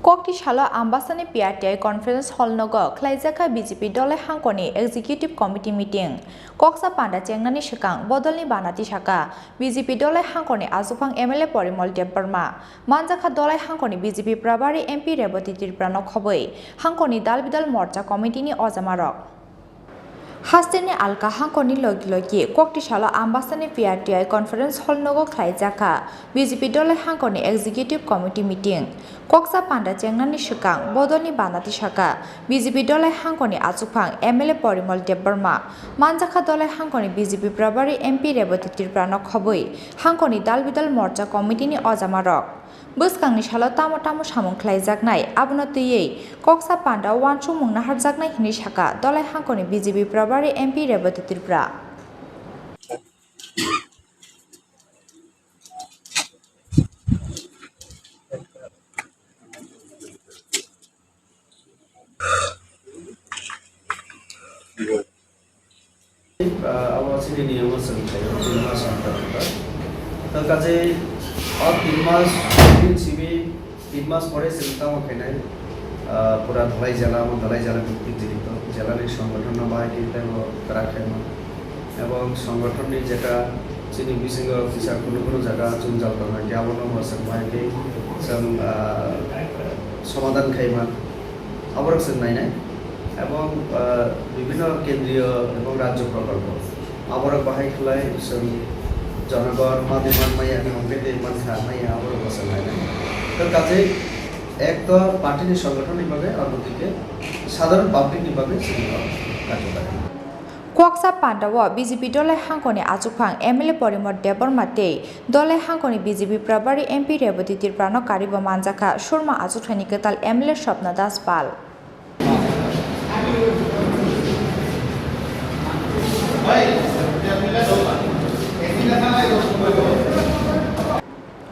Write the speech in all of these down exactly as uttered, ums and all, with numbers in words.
Kokti salo Ambasani P R T I Conference Hall nogo khlaijak kha B J P Dolai Hangkoni Executive Committee meeting. Koksa panda chengnani swkang bodolni bana tisaka B J P Dolai Hangkoni achuphang M L A Porimol Debbarma, manjakha Dolai Hangkoni B J P Prabari M P Reboti Tripura no khobwi Hangkoni dal bidal morcha committee ni ojamarok. Hasteni alka hangkoni logi logi kokti salo Ambasani P R T I Conference Hall nogo khlaijak kha B J P Dolai Hangkoni Executive Committee meeting. Koksa panda chengnani swkang bodolni bana tisaka B J P Dolai Hangkoni achuphang M L A Porimol Debbarma, manjakha Dolai Hangkoni B J P Prabari M P Reboti Tripura no khobwi Hangkoni dal bidal morcha committee ni ojamarok. Bwskangni salo tamo tamo samung khlaijaknai, abono twiwi koksa panda uansukmung naharjaknai hinwi sakha Dolai Hangkoni B J P Prabari M P Reboti Tripura. Ah, abo chini niyamo chwng khaio, tin mas antar antar. To kaje o tin mas, tin simi, tin mas pore chwng tamo khainai, ah, pura Dhalai jela, amo Dhalai jela bikti jirito, jela ni songothon no bahai khe tei bo kwrak khaima. Ebong songothon ni jeta chini bisingo kisa kunu kunu jaga chungjal tongna khe abono bo chwng bahai khe chwng, ah, somadhan khaima. Aborok chwng nainai, ebong, ah, bibhinno kendriyo ebong rajyo prokolpo aborok bahai khlai chwng jonogon madi man maya, hongkhe tei man kha maya, aborok bo chwng nainai. To kaje ek to party ni songothon ni bagwi, aboni khe sadharon public ni bagwi chwng karjokari. Koksa pandao B J P Dolai Hangkoni achuphang M L A Porimol Debbarma tei Dolai Hangkoni B J P Prabari M P Reboti Tripura no karibo manjakha Surma achukthani kwtal M L A Swapna Das Pal.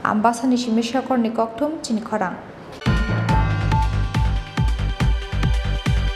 Ambasani simi Shekhorni kokthum chini khorang.